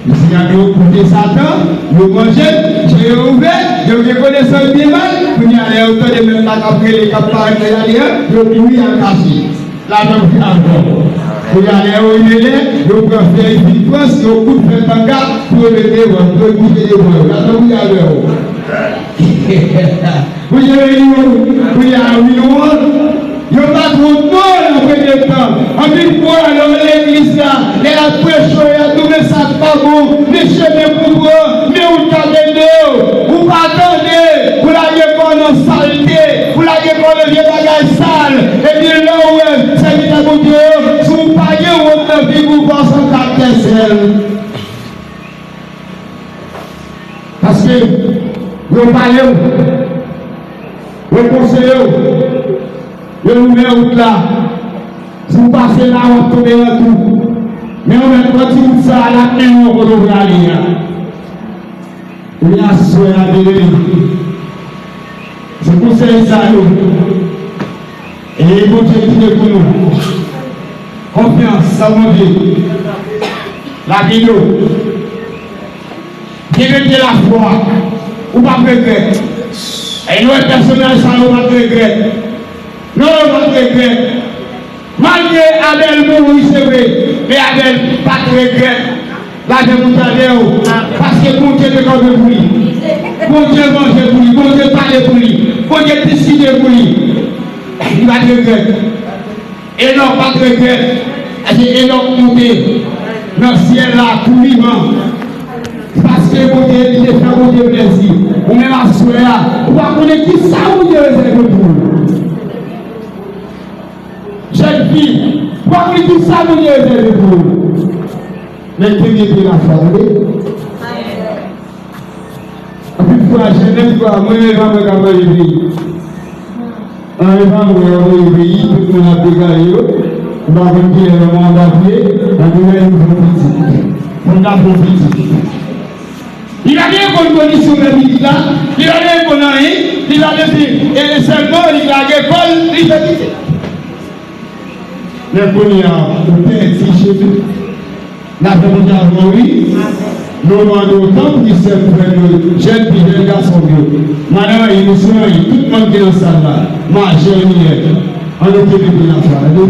Mesye dam yo koute Satan, yo manje, je yo ouvè, yo gen konesans byen mal, kounye a lè yo tande mèt la k ap rele, k ap parèt nan jaden an, yo kouri al kache. Lapè Bondye avè w. Kounye a lè yo rele, yo pran fèy fil pwès, yo koud fè tanga, pou yo met devan, pou yo bouje devan yo. Lapè Bondye avè w. Bondye beni w. Kounye a, wi, nou wont. Yo pa t wont non, nan premye tan. Anpil fwa, lè w legliz la, lè y ap preche w, y ap di w, men sa k pa bon, men chemen pou pran, men wout k ap mennen w. Ou pa tande, ou lage kò w nan salte, ou lage kò w nan vye bagay sal. Epi lè w wè sèvitè Bondye yo, si w pa gen wont nan figi w, fò w sanble ak tèsèl. Paske yo pale w, yo konseye w, yo louvè wout la. Si w pase la, w ap tonbe nan twou. Men w mèt pran ti wout sa a, l ap mennen w kote w prale a. Kounye a, aswè a, byen eme. Se konsèy sa yo. E Bondye kite pou nou. Konfyans nan Bondye. Lavi nou. Byen mete lafwa. Ou p ap regrèt. E nou wè pèsonaj sa yo pa t regrèt. Non, yo pa t regrèt. Malgre Abèl mouri, se vre, men Abèl pa t regrèt. Lapè Bondye avè w, paske Bondye te kanpe pou li. Bondye manje pou li, Bondye pale pou li, Bondye diskite pou li. Li pa t regrèt. Enòk pa t regrèt, paske Enòk monte nan syèl la tou vivan. Paske Bondye, li te fè Bondye plèzi. Ou menm aswè a, ou pa konnen ki sa Bondye rezève pou ou. Jèn fi, ou pa konnen ki sa Bondye rezève pou ou. Men kenbe pye lafwa, tande. Anpil fwa, jèn nan di, "Wa, mwen menm pa mwen ka manje peyi. An, e pa mwen yo voye peyi, tout moun ap deklare yo. M pa konn kilè manman an va vle, an tou ka, nou fè pitit. Fò n ka fè pitit." Li pa genyen konn kondisyon fè pitit la, li pa genyen konn anyen, li pa genyen, e sèlman li lage kò l, li fè pitit. Men kounye a, ou pèdi cheve. Lapè Bondye avè w, wi. Nou mande w tanpri, sè m, frè m yo, jèn fi, jèn gason m yo, madanm, mesye, tout moun ki nan sal la, majè, minè, ann nou kenbe pye lafwa, tande.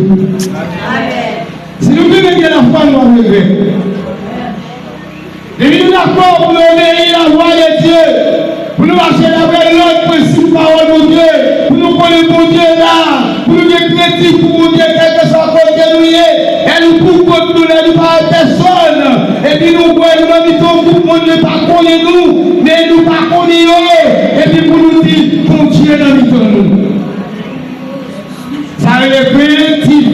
Si nou kenbe pye lafwa, nou p ap regrèt. Depi nou dakò pou nou obeyi lavwa de Dye, pou nou mache daprè lòd, prensip, pawòl Bondye, pou nou konnen Bondye la, pou nou gen kredi pou Bondye, kèlkeswa kote nou ye, lè nou pou kont nou, lè nou pa wè pèsòn, epi nou kwè nou nan mitan yon gwoup moun, nou pa konnen nou, men nou pa konnen yo, epi pou nou di, Bondye nan mitan nou. Sa rele krentif.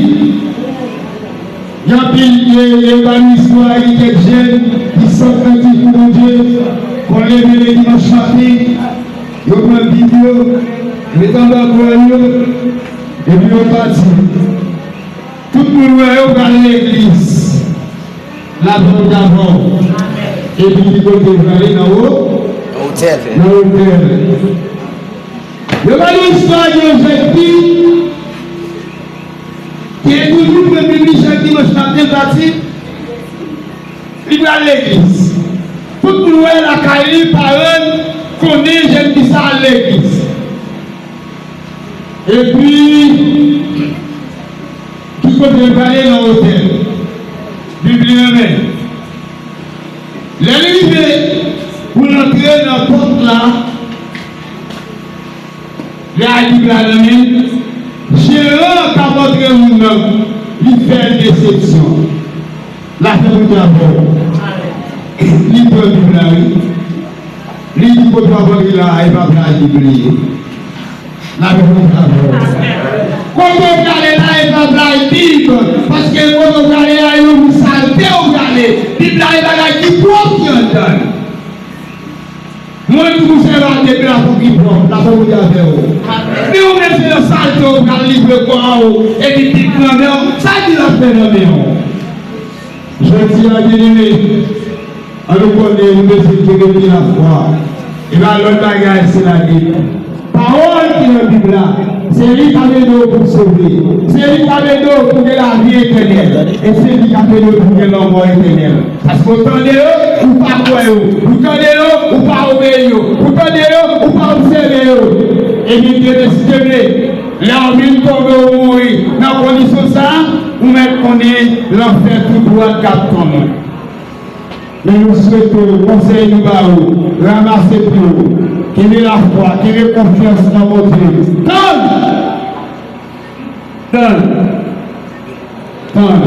Gen anpil, e, e, pa nou istwa, gen kèk jèn ki santi pou Bondye, konn leve le dimanch maten, yo pran Bib yo, met anba bra yo, epi yo pati. Tout moun wè yo pral legliz. Lapè Bondye avè w. Epi ki kote yo prale nan wo-, nan wotèl. Yo ba nou istwa de yon jèn fi ki toujou pran Bib li chak dimanch maten, pati, li pral legliz. Tout moun wè lakay li, paran l konnen jèn fi sa al legliz. Epi, ki kote l prale? Nan wotèl. Bib li nan men l. Lè li rive pou l antre nan pòt la, lè a Bib la nan men l, jeran k ap antre moun nan, li fè l desepsyon. Lapè Bondye avè w. Li pran Bib la, wi. Li di, "Kote w ap antre la a, e pa plaj Bib li ye." Lapè Bondye avè w. Kote w prale la, e pa plaj Bib. Paske kote w prale a, e yon moun salte w prale. Bib la, e bagay ki pwòp ki anndan l. Mwen, tou konsèvatè, epi lapè ki pwòp, lapè Bondye avè w. Men ou menm se nan salte w pral livre kò w, epi Bib nan men w, sa Bib la fè nan men w? Jodi a, byeneme, ann nou konnen nou bezwen kenbe pye lafwa. E pa lòt bagay, se ladrèt. Pawòl ki nan Bib la, se li k ap ede w pou w sove. Se li k ap ede w pou w gen lavi etènèl. E se li k ap ede w pou w gen lanmò etènèl. Paske ou tande yo, ou pa kwè yo. Ou tande yo, ou pa obeyi yo. Ou tande yo, ou pa obsève yo. Ebyen, Dye deside vle, lè w vin tonbe, ou mouri nan kondisyon sa a, ou mèt konnen lanfè tou dwat k ap tann ou. Men nou swete w, konsèy nou ba ou, ranmase pye w, kenbe lafwa, kenbe konfyans nan Bondye. Tann! Tann! Tann!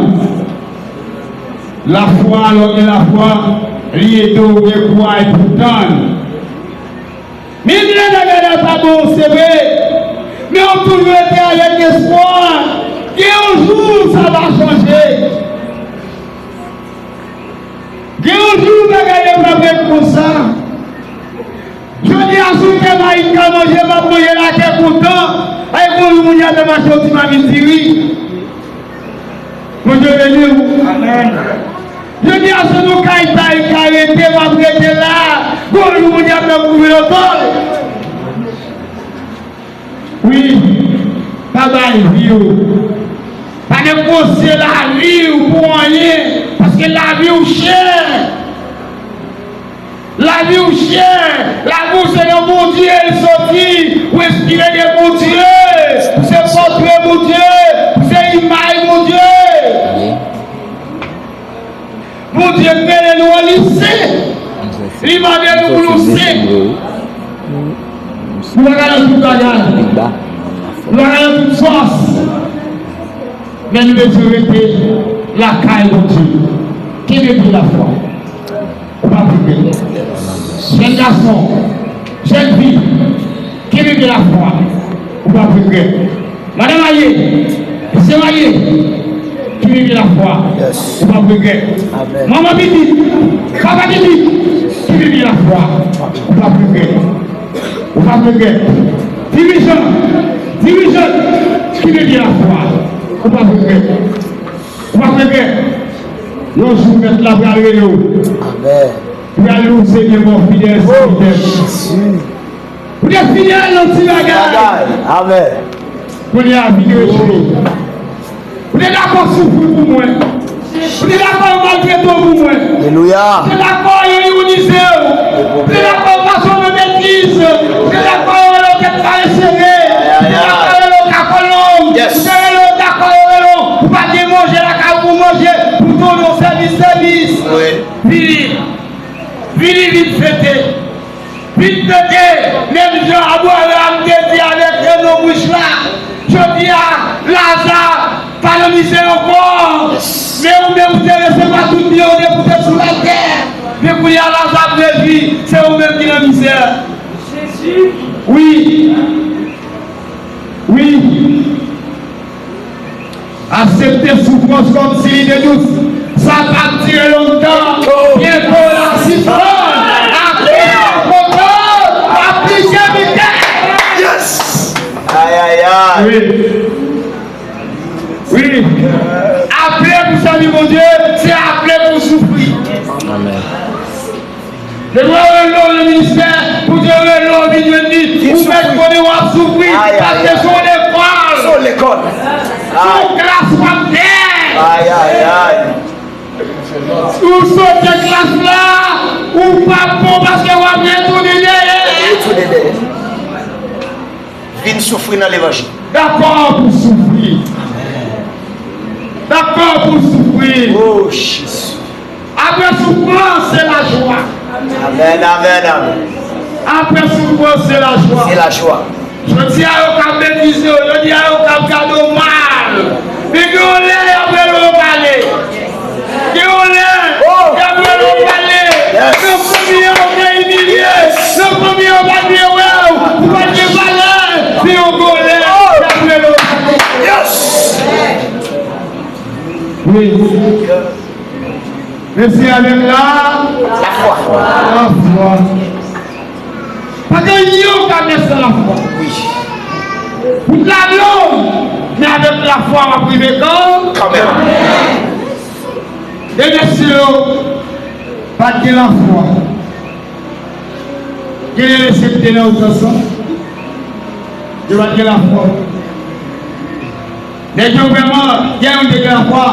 Lafwa, lè w gen lafwa, li ede w gen kouraj pou w tann. Menm lè bagay la pa bon, se vre, men w toujou rete avèk espwa. Gen yon jou, sa va chanje. Gen yon jou, bagay yo p ap ret konsa. Jodi a, si w te bay ka manje, w ap manje l atè kontan. Ay, gon jou moun y ap mache yon ti mamit diri. Bondye beni w. Amèn. Jodi a, si nou kay pa ka rete, w ap rete la. Gon jou moun y ap nan kouvri lekòl. Wi, pa bay vi w. Pa depanse lavi w pou anyen, paske lavi w chè. Lavi w chè. Lavi w se nan Bondye l soti. Ou enspire de Bondye. Ou se pòtre Bondye. Ou se imaj Bondye. Bondye kreye nou an li sen. Li mande nou pou nou sen. Nou pa ka nan tout bagay. Nou pa ka nan tout fòs. Men nou bezwen rete lakay Bondye. Kenbe pye lafwa. Ou p ap regrèt. Jèn gason, jèn fi, kenbe pye lafwa. Ou p ap regrèt. Madan marye, mesye marye, kenbe pye lafwa. Ou p ap regrèt. Manman pitit, papa pitit, kenbe pye lafwa. Ou p ap regrèt. Ou p ap regrèt. Dirijan, dirijant, kenbe pye lafwa. Ou p ap regrèt. Ou p ap regrèt. Yon jou Mèt la pral rele w. Amèn. Pral di w, Senyè, mwen fidèl, fidèl. Ou te fidèl nan ti bagay. Amèn. Kounye a, vire jwe. Ou te dakò soufri pou mwen. Ou te dakò yo maltrete w pou mwen. Alelouya. Ou te dakò yo ironize w. Ou te dakò yo pase w nan betiz. Ou te dakò yo rele w tèt kare sere. Ou te dakò yo rele w dakò long. Ou te rele w dakò yo rele w. Ou pa gen manje lakay ou pou manje. Pou tounen w sèvis, sèvis. Vini. Vini, vin fete. Vin fete, menm jan Abraram te di avèk Enòk wich la, jodi a, Laza pa nan mizè ankò. Men ou menm ou te resevwa tout byen ou te pote sou latè. Men kounye a Laza ap revi, se ou menm ki nan mizè. Wi. Wi. Aksepte soufrans kòmsi li te dous. Sa p ap dire lontan. Byento la sifran, aplike poko, aplike miten. Yes! Ay, ay, ay. Wi. Wi. Aple pou sèvi Bondye, se aple pou soufri. Amèn. Depi w rele w nan ministè, Bondye rele w vin jwenn li. Ou mèt konnen w ap soufri, paske se yon lekòl. Se yon lekòl. Se yon klas w ap fè. Ay, ay, ay. Si w sote klas la, ou p ap bon paske w ap retounen dèyè. Retounen dèyè. Vin soufri nan levanjil. Dakò pou soufri. Dakò pou soufri. Oh, Jezi. Apre soufrans, se lajwa. Amèn, amèn, amèn. Apre soufrans, se lajwa. Se lajwa. Jodi a, yo ka metize w. Jodi a, yo ka gade w mal. Men gen yon lè, y ap rele w pale. Gen yon lè, y ap rele w pale. Nan fanmi an, w te imilye. Nan fanmi an, yo pa t vle wè w. Ou pa t gen valè. Men yon gwo lè, y ap rele w pale. Yes! Wi. Men se avèk la, lafwa. Lafwa. Pa gen anyen w ka fè san lafwa. Wi. Wout la long, men avèk lafwa w ap rive kan. Kanmenm. Demèsi yo pa t gen lafwa. Gen de mesye ki te nan wout ansanm. Yo pa t gen lafwa. Nèg yo vrèman, gen youn te gen lafwa,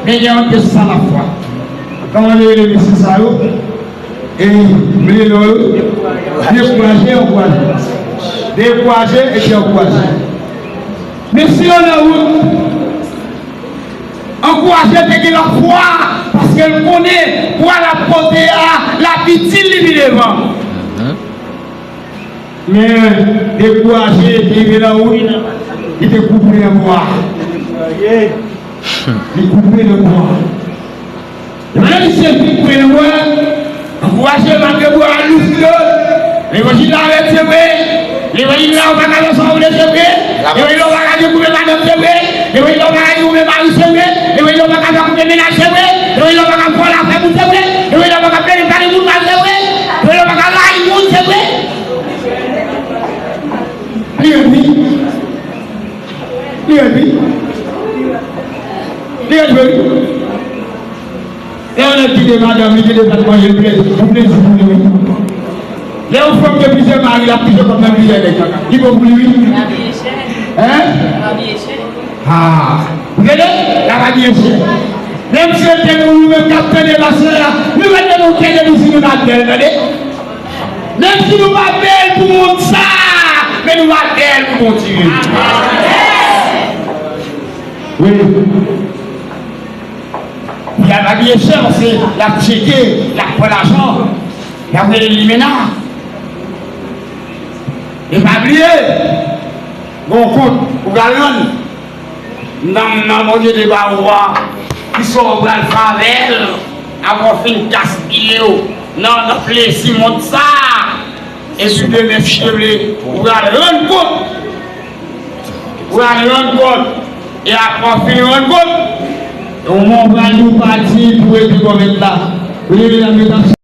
men gen youn te san lafwa. Kòman yo rele mesye sa yo? E, m rele yo, dekouraje, ankouraje. Dekouraje epi ankouraje. Mesye yo nan wout, ankouraje te gen lafwa, paske l konnen pwa l ap pote a, l ap itil li pi devan. Men, dekouraje te rive nan wout, li te koupe nan bwa. Li koupe nan bwa. E pandan misye vin pre nan bwa, ankouraje malgre bwa a lou sou do l. Levanjil la rèd, se vre. Levanjil la, ou pa ka fè sa w vle, se vre. Levanjil la, ou pa ka gen koupe madanm, se vre. Levanjil la, ou pa ka gen koupe mari, se vre. Levanjil la, ou pa ka fè koupe mennaj, se vre. Levanjil la, ou pa ka vòlè afè moun, se vre. Levanjil la, ou pa ka pale, pale moun mal, se vre. Levanjil la, ou pa ka rayi moun, se vre. Li rèd wi. Li rèd wi. Li rèd vre wi. Lè yon nèg kite madanm li, kite pèt manje, li plezi, pou plezi pou li wi. Lè yon fanm gen plizyè mari, l ap touche kòb nan plizyè nèg. Li bon pou li wi. Hein? Ah. Ou tande? L ap abiye chè. Menm si yo te nou, nou menm k ap tande pastè a, nou mèt tande nou tande nou si nou pa bèl, tande? Menm si nou pa bèl pou mond sa, men nou pa bèl pou Bondye. Wi. Y ap abiye chè, paske y ap tcheke, y ap pran lajan, y ap rele limena. E pa bliye, gon kont ou pral rann. Nanm nan Bondye te ba ou a, kisa w pral fè avè l apre w fin gaspiye w nan, nan plezi mond sa a? Epi demen, si Dye vle, ou pral rann kont. Ou pral rann kont. E apre w fin rann kont, e w pral di w pati pou rete kòm mèt la. Ou leve la, mèt ap